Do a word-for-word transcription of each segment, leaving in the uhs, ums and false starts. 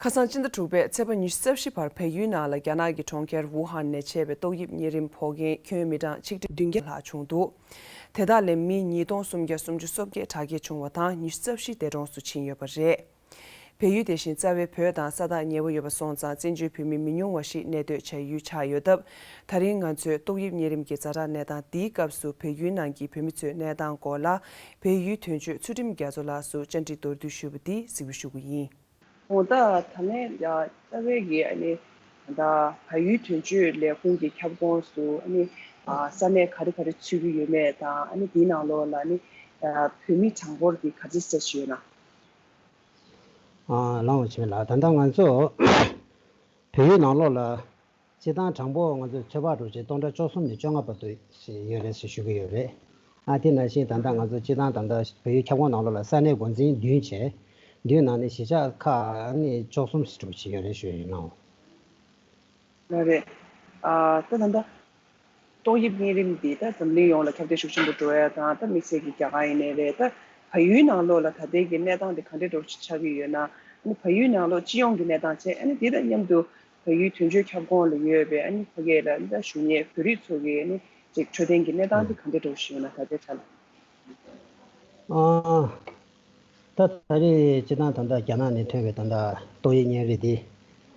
ཁ་སང་སྤྱི་ཟླ་དྲུག་པའི་ཚེས་པ་ཉི་ཤུ་རྩ་བཞི་བར་བལ་ཡུལ་ནང་ལ་རྒྱ་ནག་གི་གྲོང་ཁྱེར་ཝུ་ཧན་ནས་མཆེད་པའི་ཏོག་དབྱིབས་གཉན་རིམས་ཕོག་མཁན་ཁྱོན་མི་གྲངས་ཆིག་ཁྲི་བདུན་བརྒྱ་ལྷག་བྱུང་འདུག་དེ་དག་ལས་མི་ཉིས་སྟོང་སུམ་བརྒྱ་སུམ་ཅུ་སོ་བརྒྱད་དྲག་སྐྱེད་བྱུང་བ་དང་ཉི་ཤུ་རྩ་བཞི་འདས་གྲོངས་སུ་ཕྱིན་ཡོད་པ་རེད། བལ་ཡུལ་དེ་བཞིན་རྩ་བའི་བོད་དང་ས་ཐག་ཉེ་བོ་ཡོད་པ་སོང་ཙང་བཙན་བྱོལ་བོད་མི་མི་ཉུང་བ་ཞིག་གནས་སྡོད་བྱ་ཡུལ་ཆགས་ཡོད་སྟབས། ད་རིང་ང་ཚོས་ཏོག་དབྱིབས་གཉན་རིམས་ཀྱི་ཛ་དྲག་གནས་སྟངས་འདིའི་སྐབས་སུ་བལ་ཡུལ་ནང་གི་བོད་མི་ཚོའི་གནས་སྟངས་སྐོར་ལ་བལ་ཡུལ་དོན་གཅོད་ཚུལ་ཁྲིམས་རྒྱ་མཚོ་ལགས་སུ་བཅར་འདྲི་མདོར་བསྡུས་ཞུས་པ་འདི་གཟིགས་འབུལ་ཞུ་གི་ཡིན། འོ་ད་ད་ནས་ཡ་རྩ་བའི་གི་ཨ་ནི་ད་བལ་ཡུལ་དོན་གཅོད་ལས་ཁུངས་ཀྱི་ཁྱབ་ཁོངས་སུ་ཨ་ནི་ས་གནས་ག་རེ་ག་རེ་ཚུད་ཀྱི་ཡོད་མེད་དང་ཨ་ནི་དེའི་ནང་ལོགས་ལ་ཨ་ནི་བོད་མི་གྲངས་འབོར་གྱི་ག་ཚོད་ཙམ་ཞིག་ཡོད་ན། ཨ་ལགས་འོང་ཆེན་ལགས། ད་ལྟ་ང་ཚོ་བལ་ཡུལ་ནང་ལོགས་ལ་སྤྱི་བཏང་གྲངས་འབོར་ང་ཚོ་ཚོད་དཔག་འགྲོ་ཆེད་སྟོང་ཕྲག་བཅུ་གསུམ་ནས་བཅོ་ལྔ་བར་དུ་ཡོད་རེད་ཟེར་ཞུ་གི་ཡོད་རེད། ཨ་དེ་ནང་བཞིན་ད་ལྟ་ང་ཚོ་སྤྱི་བཏང་ད་ལྟ་བལ་ཡུལ་ཁྱབ་ཁོངས་ནང་ལོགས་ལ་ས་གནས་འགོ་འཛིན་བདུན་བྱས། བདུན་ནང་ནས་གཞིས་ཆགས་ཁག་ནས་བཅུ་གསུམ་ཞིག་འགྲོ་བཞིན་ཡོད་རེད་ཞུ་ཡ་ཡིན་ནའང་། ལགས་རེད། ཨ་ད་ད་ལྟ་ཏོག་དབྱིབས་གཉན་རིམས་འདི་ད་འཛམ་གླིང་ཡོངས་ལ་ཁྱབ་གདལ་ཤུགས་ཆེན་པོ་འགྲོ་ཡ་དང་ད་དམིགས་བསལ་གྱི་རྒྱ་གར་ཡིན་ནའི་རེད། ད་བལ་ཡུལ་ནང་ལོགས་ལ་ད་ལྟའི་གི་གནས་སྟངས་འདི་ག་འདྲའི་འགྲོ་ཆགས་ཀྱི་ཡོད་ན། ཨ་ནི་བལ་ཡུལ་ནང་ལོགས་སྤྱི་ཡོངས་ཀྱི་གནས་སྟངས་བྱས་ཨ་ནི་འདི་དང་མཉམ་དུ་བལ་ཡུལ་དོན་གཅོད་ཁྱབ་ཁོངས་ལ་ཡོད་པའི་ཨ་ནི་ཕ་གི་ལ་ད་བཞུགས་མཁན་བོད་རིགས་ཚོ་གི་ཨ་ནི་ཅིག་འཕྲོད་བསྟེན་གྱི་གནས་སྟངས་འདི་ག་འདྲ་འགྲོ་བཞིན་ཡོད་ན་ད་ལྟའི་ཆ་ལ། ཨ། ད་ད་རེས་སྤྱི་བཏང་ད་ལྟ་རྒྱ་ནག་ནས་ཐོན་པའི་ད་ལྟ་ཏོག་དབྱིབས་གཉན་རིམས་འདི་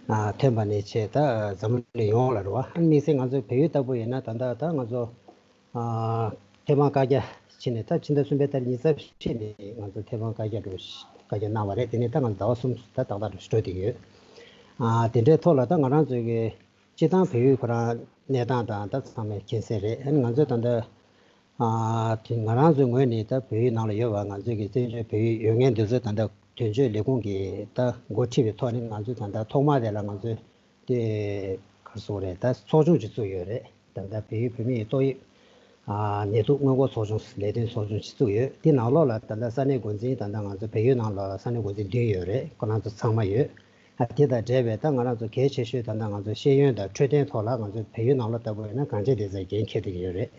ཨ་ཐོན་པ་ནས་བྱས་ད་འཛམ་གླིང་ཡོངས་ལ་རེད་བ། ཨ་ནི་དམིགས་བསལ་ང་ཚོ་བལ་ཡུལ་ལྟ་བུ་ཡིན་ན་ད་ལྟ་ད་ང་ཚོ་ཨ་ཐེངས་མང་བཀའ་རྒྱ་ཕྱིན་ནས་ད་ཕྱི་ཟླ་གསུམ་པའི་ཏ་རིག་ཉི་ཤུ་རྩ་བཞི་ནས་ང་ཚོ་ཐེངས་མང་བཀའ་རྒྱ་འགྲོ་བཀའ་རྒྱ་གནང་བ་རེད། དེ་ནས་ད་ང་ཚོ་ཟླ་བ་གསུམ་ད་ཏག་ཏག་འགྲོ་འགྲོ་བསྡད་ཡོད། ཨ་དེ་འདྲའི་ཐོག་ལ་ད་ང་རང་ཚོའི་གི་སྤྱི་བཏང་བལ་ཡུལ་ཁོ་རང་གནས་སྟངས་དང་ད་ཚང་མས་མཁྱེན་གསལ་རེད། ཨ་ནི་ང་ཚོས་ད་ལྟ་ཨ་དེ་ང་རང་ཚོའི་ངོས་ནས་ད་བལ་ཡུལ་ནང་ལ་ཡོད་པ་ང་ཚོའི་གི་བཙན་བྱོལ་བལ་ཡུལ་ཡོད་མཁན་འདི་ཚོ་ད་ལྟ་དོན་གཅོད་ལས་ཁུངས་ཀྱིས་ད་འགོ་ཁྲིད་པའི་ཐོག་ནས་ང་ཚོས་ད་ལྟ་ཐོག་མ་དེ་ལ་ང་ཚོས་དེ་ག་རེ་ཟེར་དགོས་རེད། ད་ཚོགས་ཆུང་ཅིག་བཙུགས་ཡོད་རེད། ད་ལྟ་བལ་ཡུལ་བོད་མིའི་ཏོག་དབྱིབས་ཨ་ནད་དུག་སྔོན་འགོག་ཚོགས་ཆུང་ལས་དོན་ཚོགས་ཆུང་ཅིག་བཙུགས་ཡོད། དེ་ནང་ལོགས་ལ་ད་ལྟ་ས་གནས་འགོ་འཛིན་ད་ལྟ་ང་ཚོ་བལ་ཡུལ་ནང་ལོགས་ལ་ས་གནས་འགོ་འཛིན་བདུན་ཡོད་རེད། ཁོ་རང་ཚོ་ཚང་མ་ཡོད། ཨ་དེ་དང་འབྲེལ་བའི་ད་ང་རང་ཚོ་གལ་ཆེ་ཤོས་ད་ལྟ་ང་ཚོ་ཤེས་ཡོན་དང་འཕྲོད་བསྟེན་ཐོག་ལ་ང་ཚོ་བལ་ཡུལ་ནང་ལོགས་ལྟ་བུ་ཡིན་ན་གངས་ཅན་བདེ་རྩར་འགན་འཁྱེར་བསྡད་ཀྱི་ཡོད་རེད།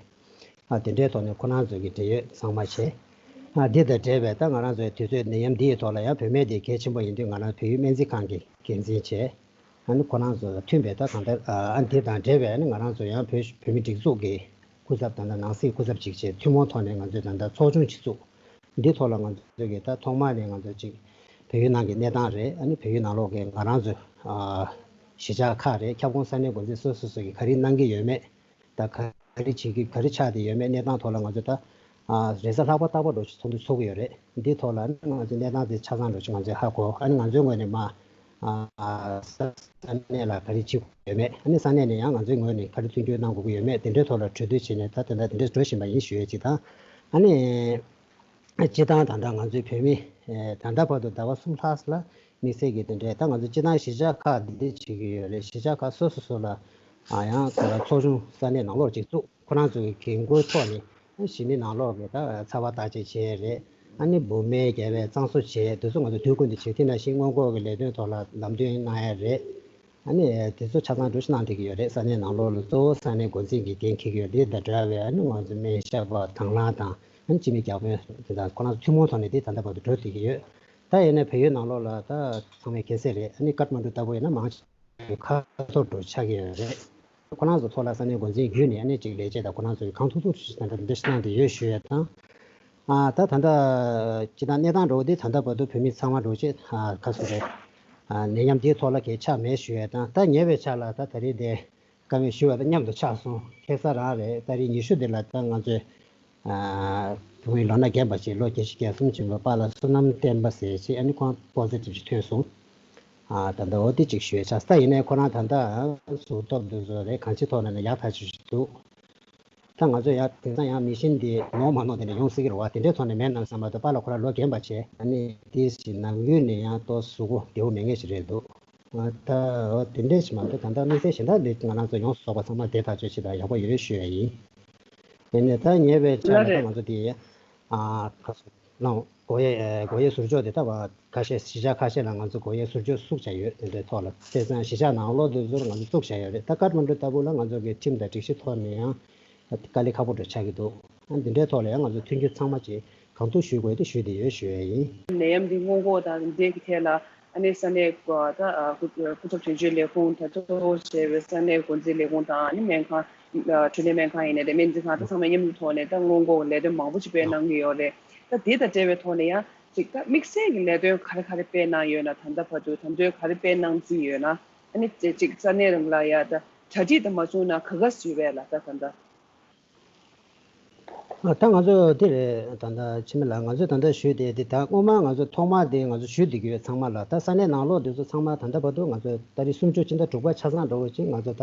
ཨ་དེ་འདྲའི་ཐོག་ནས་ཁོ་རང་ཚོ་གི་འབྲེལ་ཡོད་ཚང་མ་བྱས། ཨ་འདི་དང་འབྲེལ་བའི་ད་ང་རང་ཚོའི་དུས་ཚོད་ནད་ཡམས་འདི་ཡི་ཐོག་ལ་ཡང་བུད་མེད་འདི་གལ་ཆེན་པོ་ཡིན་དུས་ང་རང་བལ་ཡུལ་སྨན་རྩིས་ཁང་གི་འགན་འཛིན་བྱས། ཨ་ནི་ཁོ་རང་ཚོ་མཐུན་པའི་ད་གང་ལྟར་ཨ་འདི་དང་འབྲེལ་བའི་ཨ་ནི་ང་རང་ཚོ་ཡང་བོད་བོད་མི་སྒྲིག་འཛུགས་ཀྱི་སྐུ་ཚབ་དང་ད་ནང་སྲིད་སྐུ་ཚབ་ཅིག་བྱས་ཐུན་མོང་ཐོག་ནས་ང་ཚོས་ད་ལྟ་ཚོགས་ཆུང་ཅིག་བཙུགས། འདི་ཐོག་ལ་ང་ཚོ་གི་ད་ཐོག་མ་ནས་ང་ཚོ་ཅིག་བལ་ཡུལ་ནང་གི་གནས་སྟངས་རེད། ཨ་ནི་བལ་ཡུལ་ནང་ལོགས་ཀྱི་ང་རང་ཚོ་ཨ་གཞིས་ཆགས་ཁག་རེད། ཁྱབ་ཁོངས་ས་གནས་འགོ་འཛིན་སོ་སོ་སོ་གི་ག་རེ་གནང་གི་ཡོད་མེད། ད་ག་རེ་བྱེད་ཀྱི་ག་རེ་ཆགས་བསྡད་ཡོད་མེད་གནས་སྟངས་ཐོག་ལ་ང་ཚོ་ད་ཨ་རེས་གཟའ་ལྷག་པ་རྟག་པར་འགྲོ་ཚོགས་འདུ་ཚོགས་ཀྱི་ཡོད་རེད། འདི་ཐོག་ལ་ང་ཚོ་གནས་སྟངས་དེ་ཆ་ཚང་འགྲོ་ཆེད་ང་ཚོས་ཧ་གོ། ཨ་ནི་ང་ཚོའི་ངོས་ནས་མ་ཨ་ས་ས་གནས་ལ་ག་རེ་བྱེད་དགོས་ཡོད་མེད། ཨ་ནི་ས་གནས་ནས་ཡང་ང་ཚོའི་ངོས་ནས་ག་རེ་མཐུན་འགྱུར་གནང་དགོས་ཀྱི་ཡོད་མེད་དེ་འདྲའི་ཐོག་ལ་གྲོས་བསྡུར་བྱས་ནས་ད་དེ་འདྲ་དེ་འདྲ་འགྲོ་བཞིན་པ་ཡིན་ཞུ་ཡས་ཅིག་དང་། ཨ་ནི་སྤྱི་བཏང་ད་ལྟ་ང་ཚོའི་བོད་མི་ད་ལྟ་བར་དུ་ཟླ་བ་གསུམ་ལྷག་ལ་དམིགས་བསལ་གྱི་དེ་འདྲའི་ད་ང་ཚོ་སྤྱི་བཏང་གཞིས་ཆགས་ཁག་འདི་འདྲ་བྱེད་ཀྱི་ཡོད་རེད། གཞིས་ཆགས་ཁག་སོ་སོ་སོ་ལ་ཨ་ཡང་ཁོ་ར་ཚོགས་ཆུང་ས་གནས་ནང་ལོགས་ཅིག་བཙུགས། ཁོ་རང་ཚོ་གི་འགན་འཁུར་ཐོག་ནས་གཞིས་མི་ནང་ལོགས་ཀྱི་ད་ཚ་བ་བརྟག་དཔྱད་བྱས་རེད། ཨ་ནི་འབུ་སྨན་རྒྱག་པའི་གཙང་བཟོ་བྱས་དེ་ཚོ་ང་ཚོ་དུས་ཀུན་ཏུ་བྱེད། དེ་ནང་བཞིན་སྔོན་འགོག་གི་ལས་དོན་ཐོག་ལ་ལམ་སྟོན་གནང་ཡ་རེད། ཨ་ནི་དེ་ཚོ་ཆ་ཚང་འགྲོ་གཞི་གནང་བསྡད་ཀྱི་ཡོད་རེད། ས་གནས་ནང་ལོགས་ལ་གཙོ་བོ་ས་གནས་འགོ་འཛིན་གྱི་འགན་འཁྱེར་གྱི་ཡོད། དེ་དང་འབྲེལ་བའི་ཨ་ནི་ང་ཚོ་སྨན་ཞབས་པ་དང་བླངས་དང་ཨ་ནི་སྤྱི་མི་བརྒྱ་དཔོན་དེ་དང་ཁོ་རང་ཚོ་ཐུན་མོང་ཐོག་ནས་དེ་ད་ལྟ་བར་དུ་འགྲོ་བསྡད་ཀྱི་ཡོད། ད་ཡིན་ན་བལ་ཡུལ་ནང་ལོགས་ལ་ད་ཚང་མས་མཁྱེན་གསལ་རེད། ཨ་ནི་ཀཏ་མན་ཌུ་ལྟ་བུ་ཡིན་ན་མང་ཆེ་ཁ་ཐོར་འགྲོ་ཆགས་ཀྱི་ཡོད་རེད། ཁོ་རང་ཚོ་ཐོག་ལ་ས་གནས་འགོ་འཛིན་བརྒྱུད་ནས་ཨ་ནི་ཅིག་ལས་བྱེད་དང་ཁོ་རང་ཚོ་གི་གང་ཐུབ་ཐུབ་ཞིག་ད་ལྟ་འདི་འདྲ་ཞིག་གནང་བསྡད་ཡོད་ཞུ་ཡས་དང་། ཨ་ད་ད་ལྟ་སྤྱི་བཏང་གནས་སྟངས་འགྲོ་བ་འདི་ད་ལྟ་བར་དུ་བོད་མི་ཚང་མ་འགྲོ་ཆེད་ཨ་ག་ཚོད་རེད། ཨ་ནད་ཡམས་འདིའི་ཐོག་ལ་གས་ཆགས་མེད་ཞུ་ཡས་དང་། ད་ཉེ་བའི་ཆར་ལ་ད་ད་རེས་དེ་བཀའ་མོལ་ཞུ་བ་དང་མཉམ་དུ་ཆགས་སོང་། ཁ་སང་རང་རེད། ཏ་རིག་ཉི་ཤུ་འདི་ལ་ད་ང་ཚོས་ཨ་བོད་མི་ལོ་ན་རྒན་པ་ཞིག་ལོ་བརྒྱད་ཅུ་གྱ་གསུམ་ཕྱིན་པ་པཱ་ལགས་བསོད་ནམས་བསྟན་པ་ཟེར་ཞིག་ཨ་ནི་ཁོང་པོ་ཛི་ཊིབ་ཅིག་ཐོན་སོང་། ཨ་ད་ལྟ་འོ་དེ་ཅིག་ཞུ་ཡས་ཆགས། ད་ཡིན་ནའི་ཁོ་རང་ད་ལྟ་གཟུགས་སྟོབས་འདི་ཚོ་རེད་གང་ཅིའི་ཐོག་ནས་ན་ཡག་ཐག་ཆོད་ཞིག་འདུག་ད་ང་ཚོས་ཡང་དེང་སང་ཡང་མི་ཤིན་འདི་ནོར་མ་ནོར་དེ་འདྲ་ཡོང་སྲིད་ཀྱི་རེད་བ། དེ་འདྲའི་ཐོག་ནས་མེད་ནམ་བསམ་པ་དང་། པཱ་ལགས་ཁོ་རང་ལོ་རྒན་པ་བྱས། ཨ་ནི་དེ་ཞིག་ནམ་རྒྱུན་ནས་ཡང་ཏོག་གཟུགས་པོ་བདེ་བོ་མེད་མཁན་ཞིག་རེད་འདུག་ད་འོ་དེ་འདྲས་ཞིག་མ་གཏོགས་ད་ལྟ་དམིགས་བསལ་གཞན་དག་འདི་ང་རང་ཚོ་ཡོངས་སུ་རྫོགས་པ་ཚང་མ་བདེ་ཐག་ཆོད་ཞིག་དང་ཡག་པོ་ཡོད་ཞུ་ཡ་ཡིན། དེ་ནས་ད་ཉེ་བའི་ཆར་ལ་ད་ལགས་རེད། ང་ཚོ་འདི་ཨ་ཁ་སོ་ལང་སྒོ་དབྱེ་སྒོ་དབྱེ་ཟུར་འཇོག་དེ་ད་བ་ཁ་ཤས་གཞིས་ཆགས་ཁ་ཤས་ལ་ང་ཚོ་སྒོ་དབྱེ་ཟུར་འཇོག་བཙུགས་བྱས་ཡོད། དེ་འདྲའི་ཐོག་ལ་བྱས་ཙང་གཞིས་ཆགས་ནང་ལོགས་དེ་ཚོར་ང་ཚོ་བཙུགས་བྱས་ཡོད་རེད། ད་ཀཏ་མན་ཌུ་ལྟ་བུ་ལ་ང་ཚོ་གི་ཁྲིམས་དང་སྒྲིག་གཞི་ཐོག་ནས་ཡང་དཀའ་ལས་ཁག་པོ་འདྲ་ཆགས་ཀྱི་འདུག་ཨ་འདི་འདྲའི་ཐོག་ལ་ཡང་ང་ཚོ་མཐུན་འགྱུར་ཚང་མ་བྱས། གང་ཐུབ་ཞུ་དགོས་དེ་ཞུས་བསྡད་ཡོད་ཞུ་ཡ་ཡིན། ནད་ཡམས་འདི་སྔོན་འགོག་དང་འདི་གི་ཐད་ལ་ ཨ་ནི་ས་གནས་ཀྱི་ད་སྐུ་ཚབ་དོན་གཅོད་ལས་ཁུངས་ད་གཙོ་བོ་བྱས་པའི་ས་གནས་འགོ་འཛིན་ལས་ཁུངས་དང་ཨ་ནི་སྨན་ཁང་འཕྲོད་བསྟེན་སྨན་ཁང་ཡིན་ནའི་རེད། སྨན་རྩིས་ཁང་ད་ཚང་མ་མཉམ་དུ་ཐོག་ནས་ད་སྔོན་འགོག་ལས་དོན་མང་པོ་ཅིག་སྤེལ་གནང་གི་ཡོད་རེད། ད་དེ་དང་འབྲེལ་བའི་ཐོག་ནས་ཡང་ཅིག་ད་དམིགས་བསལ་གྱི་ལས་དོན་ག་རེ་ག་རེ་སྤེལ་གནང་ཡོད་ན། ད་ལྟ་བར་དུ་ད་དུང་ག་རེ་སྤེལ་གནང་རྩིས་ཡོད་ན། ཨ་ནི་ཅིག་ས་གནས་རང་ལ་ཡ་ད་གྲ་སྒྲིག་ད་མ་བྱུང་ན་ག་ག་སུས་བས་ལ་ད་ད་ད། ད་ང་ཚོ་དེ་རེད། ད་ལྟ་འཆི་མེད་ལགས་ང་ཚོས་ད་ལྟ་ཞུས་དེ་དེ་ད་སྔོན་མ་ང་ཚོ་ཐོག་མ་དེ་ང་ཚོ་ཞུས་བསྡད་ཀྱི་ཡོད་ཚང་མ་ལ། ད་ས་གནས་ནང་ལོགས་དེ་ཚོ་ཚང་མ་ད་ལྟ་བར་དུ་ང་ཚོ་ཏ་རིག་སུམ་ཅུ་སྤྱི་ཟླ་དྲུག་པ་ཆ་ཚང་འདྲ་བོ་ཅིག་ང་ཚོ་ད་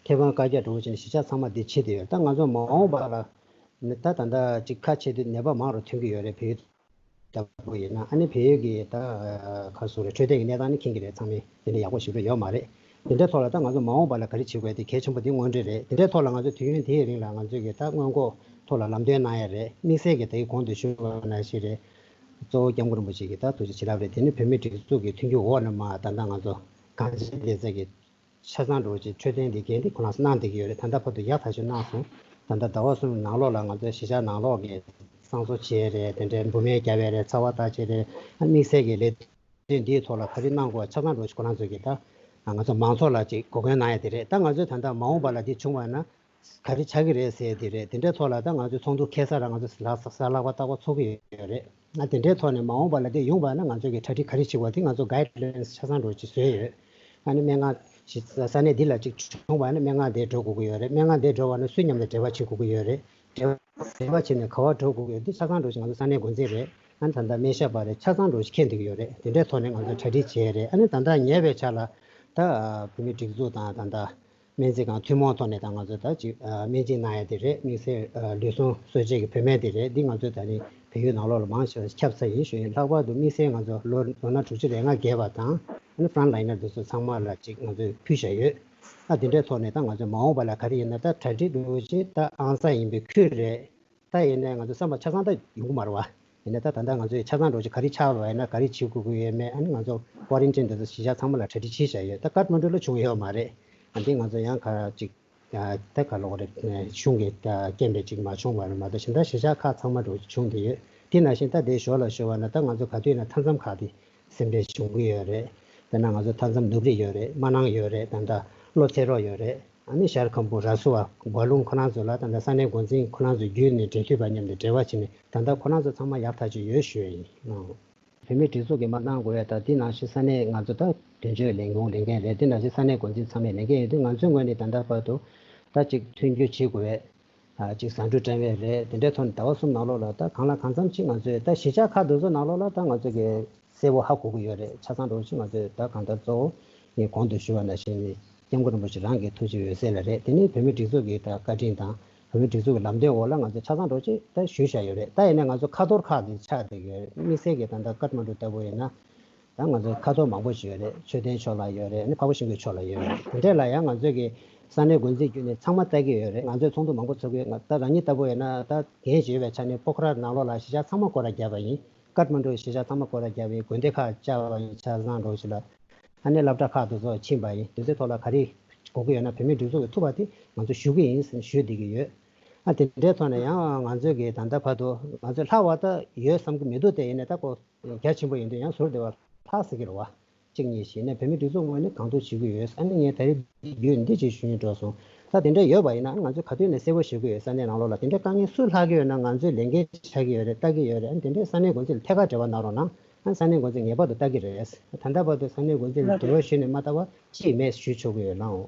ཁེ་དབང་བཀའ་རྒྱ་འདྲ་བོ་ཅིག་ནས་གཞིས་ཆགས་ཚང་མ་དེ་ཕྱེ་བསྡད་ཡོད། ད་ང་ཚོ་མ་འོངས་པ་ལ་ནི་ད་ད་ལྟ་ཅིག་ཁ་ཕྱེ་དུས་ནད་པ་མང་རུ་ཐོན་གྱི་ཡོད་རེད། བལ་ཡུལ་ལྟ་བུ་ཡིན་ན་ཨ་ནི་བལ་ཡུལ་གྱི་ད་ག་རེ་ཟེར་དགོས་རེད། འཕྲོད་བསྟེན་གྱི་གནས་སྟངས་ནི་མཁྱེན་གྱི་རེད། ཚང་མས་དེ་འདྲ་ཡག་པོ་ཞིག་རེད་ཡོད་མ་རེད། དེ་འདྲའི་ཐོག་ལ་ད་ང་ཚོ་མ་འོངས་པ་ལ་ག་རེ་བྱེད་དགོས་དེ་གལ་ཆེན་པོ་དེ་དངོས་འབྲེལ་རེད། དེ་འདྲའི་ཐོག་ལ་ང་ཚོ་དུས་ཡུན་དེའི་རིང་ལ་ང་ཚོས་ཀྱི་ད་སྔོན་འགོག་ཐོག་ལ་ལམ་སྟོན་གནང་ཡ་རེད། དམིགས་བསལ་གྱི་དེའི་གོང་དུ་ཞུས་པ་ནང་བཞིན་རེད། གཙོ་བོ་སྐྱབས་མགོན་རིན་པོ་ཆེ་གི་ད་ཐུགས་རྗེ་བྱིན་རླབས་རེད། དེ་ནི་བོད་མིའི་སྒྲིག་འཛུགས་ཀྱི་མཐུན་འགྱུར་འོག་ནས་མ་ད་ལྟ་ང་ཚོ་གངས་ཅན་བདེ་རྩ་གི་ཆ་ཚང་འགྲོ་ཆེད་འཕྲོད་བསྟེན་འདི་འགན་འདི་ཁོ་རང་གནང་བསྡད་ཀྱི་ཡོད་རེད། ད་ལྟ་བར་དུ་ཡག་ཐག་ཆོད་གནང་སོང་། ད་ལྟ་ཟླ་བ་གསུམ་ནང་ལོགས་ལ་ང་ཚོའི་གཞིས་ཆགས་ནང་ལོགས་ཀྱི་བསང་གསོལ་བྱས་རེད། དེ་འདྲའི་འབུ་སྨན་བརྒྱབ་པ་རེད། ཚ་བ་བརྟག་དཔྱད་རེད། ཨ་དམིགས་བསལ་གྱི་ལས་དོན་འདིའི་ཐོག་ལ་ག་རེ་གནང་དགོས་ཆ་ཚང་འགྲོ་ཆེད་ཁོ་རང་ཚོས་ཀྱི་ད་ང་ཚོ་མང་ཚོགས་ལ་ཅིག་གོ་སྐོན་གནང་ཡ་དེ་རེད། ད་ང་ཚོས་ད་ལྟ་མ་འོངས་པ་ལ་འདི་བྱུང་བ་ན། ག་རེ་ཆགས་ཀྱི་རེད་ཟེར་དེ་རེད། དེ་འདྲའི་ཐོག་ལ་ད་ང་ཚོའི་ཚོགས་འདུ་ཁེལ་ས་ར་ང་ཚོ་ལག་ས་ལག་པ་ཏག་པ་ཚོགས་ཀྱི་ཡོད་རེད། ང་དེ་འདྲའི་ཐོག་ནས་མ་འོངས་པ་ལ་དེ་ཡོང་བ་ན་ང་ཚོ་གི་གྲ་སྒྲིག་ག་རེ་བྱེད་དགོས་དེ་ང་ཚོ་གའིཌ་ལའིན་ཆ་ཚང་འགྲོ་ཅིག་བཟོས་ཡོད། ཨ་ནི་སྨན་ཁང་ཞིག་ས་གནས་འདི་ལ་ཅིག་བྱུང་བ་ན་སྨན་ཁང་དེ་འགྲོ་དགོས་ཀྱི་ཡོད་རེད། སྨན་ཁང་དེ་འགྲོ་བ་ན་སུ་མཉམ་དུ་འབྲེལ་བ་བྱེད་དགོས་ཀྱི་ཡོད་རེད། འབྲེལ་བ་བྱས་ནས་ག་བ་འགྲོ་དགོས་ཀྱི་ཡོད་དེ་ཆ་ཚང་འགྲོ་ཅིག་ང་ཚོ་ས་གནས་འགོ་འཛིན་རེད། ཨ་ནི་ད་ལྟ་སྨན་ཞབས་པ་རེད། ཆ་ཚང་འགྲོ་ཅིག་མཁྱེན་བསྡད་ཀྱི་ཡོད་རེད། དེ་འདྲའི་ཐོག་ནས་ང་ཚོ་གྲ་སྒྲིག་བྱས་རེད། ཨ་ནི་ད་ལྟ་ཉེ་བའི་ཆར་ལ་ད་བོད་མིའི་སྒྲིག་འཛུགས་དང་ད་ལྟ། སྨན་རྩིས་ཁང་ཐུན་མོང་ཐོག་ནས་ད་ང་ཚོ་ད་ཅིག་སྨན་དཔྱད་གནང་ཡ་དེ་རེད། དམིགས་བསལ་ལུས་ཟུངས་གསོ་དཔྱད་ཀྱི་བོད་སྨན་དེ་རེད། འདི་ང་ཚོ་ད་རིང་བལ་ཡུལ་ནང་ལོགས་ལ་མང་ཆེ་བ་ཁྱབ་ཚར་ཡིན་ཞུ་ཡིན། ལྷག་པར་དུ་དམིགས་བསལ་ང་ཚོ་ལོ་ལོ་ན་དྲུག་ཅུ་རེ་ལྔ་བརྒལ་བ་དང་ཨ་ནི་ཕྲོན་ཊི་ལའིན་ནར་དེ་ཚོ་ཚང་མ་ལ་ཅིག་ང་ཚོས་ཕུལ་བཞག་ཡོད། ཨ་དེ་འདྲའི་ཐོག་ནས་ད་ང་ཚོ་མ་འོངས་པ་ལ་ག་རེ་ཡིན་ན་ད་གྲ་སྒྲིག་འདྲ་བོ་ཅིག་ད་ཨང་གསར་ཡིན་པའི་ཁུལ་རེད། ད་ཡིན་ནའི་ང་ཚོ་བསམ་པ་ཆ་ཚང་ད་ཡོང་གི་མ་རེད་བ། ཡིན་ནའི་ད་ད་ལྟ་ང་ཚོས་ཆ་ཚང་འགྲོ་ཆེད་ག་རེ་ཆགས་པ་ཡིན་ན་ག་རེ་བྱེད་དགོས་ཀྱི་ཡོད་མེད། ཨ་ནི་ང་ཚོ་ཀོ་རན་ཊིན་དེ་ཚོ་གཞིས་ཆགས་ཚང་མ་ལ་གྲ་སྒྲིག་བྱས་བཞག་ཡོད། ད་ཀཏ་མན་ཌུ་ལ་བྱུང་ཡོད་མ་རེད། ཨ་འདི་ང་ཚོ་ཡང་ག་ཅིག་ད་ག་ལོག་རེད། གཞུང་གི་རྐྱེན་པས་ཅིག་མ་བྱུང་བ་རེད་མ་གཏོགས་གཞན་དག་གཞིས་ཆགས་ཁག་ཚང་མ་འགྲོ་བྱུང་བསྡད་ཡོད། དེ་ནང་བཞིན་ད་དེའི་ཞོར་ལ་ཞུ་བ་ན་ད་ང་ཚོ་ག་དུས་ན་མཐའ་མཚམས་ཁག་དེ་སེམས་ཁྲལ་བྱུང་གི་ཡོད་རེད། དཔེར་ན་ང་ཚོ་མཐའ་མཚམས་ནུབ་རི་ཡོད་རེད། སྨར་ནང་ཡོད་རེད། ད་ལྟ་བློ་འཚེ་རོགས་ཡོད་རེད། ཨ་ནི་ཤར་ཁམ་བུ་ར་སུ་བ་སྒོ་ལུང་ཁོ་རང་ཚོ་ལ་ད་ལྟ་ས་གནས་འགོ་འཛིན་ཁོ་རང་ཚོ་བརྒྱུད་ནས་འབྲེལ་མཐུད་པ་མཉམ་དུ་འབྲེལ་བ་བྱས་ནས་ད་ལྟ་ཁོ་རང་ཚོ་ཚང་མ་ཡག་ཐག་ཆོད་ཡོད་ཞུ་ཡ་ཡིན། ཨང་། བོད་མིའི་སྒྲིག་འཛུགས་ཀྱིས་མ་གནང་དགོས་ཡ་ད་འདི་ནང་བཞིན་ས་གནས་ང་ཚོ་ད་དོན་གཅོད་ལས་ཁུངས་ལས་འགན་རེད། འདི་ནང་བཞིན་ས་གནས་འགོ་འཛིན་ཚང་མས་ལས་འགན་ཡོད་དུས་ང་ཚོའི་ངོས་ནས་ད་ལྟ་བར་དུ་ད་ཅིག་མཐུན་འགྱུར་བྱེད་དགོས་པས། ཨ་ཅིག་བཟང་སྤྲོས་སྤྲད་པས་རེད། དེ་འདྲའི་ཐོག་ནས་ཟླ་བ་གསུམ་ནང་ལོགས་ལ་ད་གང་ལ་གང་འཚམ་ཅིག་ང་ཚོས་ད་གཞིས་ཆགས་ཁག་དེ་ཚོ་ནང་ལོགས་ལ་ད་ང་ཚོ་གི་གསལ་པོ་ཧ་གོ་གི་ཡོད་རེད། ཆ་ཚང་འགྲོ་ཅིག་ང་ཚོས་ད་གང་ལྟར་གཙོ་བོ་ངས་གོང་དུ་ཞུས་པ་ནང་བཞིན་སྐྱབས་མགོན་རིན་པོ་ཆེ་རང་གི་ཐུགས་རྗེ་འོད་གསལ་ལ་རེད། དེ་ནས་བོད་མིའི་སྒྲིག་འཛུགས་ཀྱི་ད་བཀའ་དྲིན་དང་བོད་མིའི་སྒྲིག་འཛུགས་ཀྱི་ལམ་སྟོན་འོག་ལ་ང་ཚོས་ཆ་ཚང་འགྲོ་ཅིག་ད་ཞུས་བཞག་ཡོད་རེད། ད་ཡིན་ན་ང་ཚོ་ཁ་ཐོར་ཁག་དེ་ཆགས་བསྡད་ཡོད་རེད། དམིགས་བསལ་གྱི་ད་ལྟ་ཀཏ་མན་ཌུ་ལྟ་བུ་ཡིན་ན། ད་ང་ཚོ་ཁ་ཐོར་མང་པོ་ཞིག་ཡོད་རེད། མཆོད་རྟེན་ཕྱོགས་ལ་ཡོད་རེད། ཨ་ནི་འཕགས་པ་ཤིང་ཀུན་ཕྱོགས་ལ་ཡོད་རེད། དེ་འདྲས་ལ་ཡང་ང་ཚོས་ཀྱི་ས་གནས་འགོ་འཛིན་བརྒྱུད་ནས་ཚང་མ་ལྟ་གི་ཡོད་རེད། ང་ཚོས་ཚོགས་འདུ་མང་པོ་ཚོགས་ཀྱི་ཡོད། ད་རང་ཉིད་ལྟ་བུ་ཡིན་ན་ད་འགན་བཞེས་པའི་ཆ་ནས་པོ་ཁ་ར་ནང་ལོགས་ལ་གཞིས་ཆགས་ཚང་མ་སྐོར་ར་བརྒྱབ་པ་ཡིན། ཀཏ་མན་ཌུ་གཞིས་ཆགས་ཚང་མ་སྐོར་ར་བརྒྱབ་པ་ཡིན། དགོན་སྡེ་ཁག་བཅར་བ་ཡིན། ཆ་ཚང་འགྲོ་ཞིག་ལ། ཨ་ནི་སློབ་གྲྭ་ཁག་དེ་ཚོ་ཕྱིན་པ་ཡིན། དེ་ཚོའི་ཐོག་ལ་ག་རེ་དགོས་ཀྱི་ཡོད་ན་བོད་མིའི་སྒྲིག་འཛུགས་ཀྱིས་ཐུབ་པ་དེ་ང་ཚོ་ཞུ་གི་ཡིན་ཟེར་ཞུས་བསྡད་ཀྱི་ཡོད། ཨ་དེ་འདྲའི་ཐོག་ནས་ཡང་ང་ཚོས་ཀྱི་ད་ལྟ་བར་དུ་ང་ཚོས་ལྷག་པ་ད་ཡོད་བསམ་གྱི་མི་འདུག་དེ་ཡིན་ནའི་ད་ཁོ་རྒྱ་ཆེན་པོ་ཡིན་དུས་ཡང་ཟུར་དེ་བ་ལྷག་ཟེར་གྱི་རེད་བ། གཅིག་གཉིས་ཤིག་ནས་བོད་མིའི་སྒྲིག་འཛུགས་ངོས་ནས་གང་ཐུབ་བྱེད་ཀྱི་ཡོད། ཨ་ནི་ངས་ད་རེས་འདི་བརྒྱུད་འདི་ཅིག་ཞུ་སྙིང་འདོད་སོང་། ད་དེ་འདྲ་ཡོད་པ་ཡིན་ན་ང་ཚོས་ག་དུས་ནས་གསལ་པོ་ཞུ་གི་ཡོད། ས་གནས་ནང་ལོགས་ལ་དེ་འདྲའི་དཀའ་ངལ་སུ་ལྷག་གི་ཡོད་ན་ང་ཚོས་ལས་འགན་ཆགས་ཀྱི་ཡོད་རེད། ལྟ་གི་ཡོད་རེད། ཨ་ནི་དེ་འདྲའི་ས་གནས་འགོ་འཛིན་ལ་ཐད་ཀར་འབྲེལ་བ་གནང་རོགས་གནང་། ཨ་ནི་ས་གནས་འགོ་འཛིན་ངེས་པར་དུ་ལྟ་གི་རེད། ད་ལྟ་བར་དུ་ས་གནས་འགོ་འཛིན་ལ་འབྲེལ་བ་ཞུས་ནས་མ་ལྟ་བ་ཅིས་མེད་ཞུ་ཆོག་གི་ཡོད་ལགས།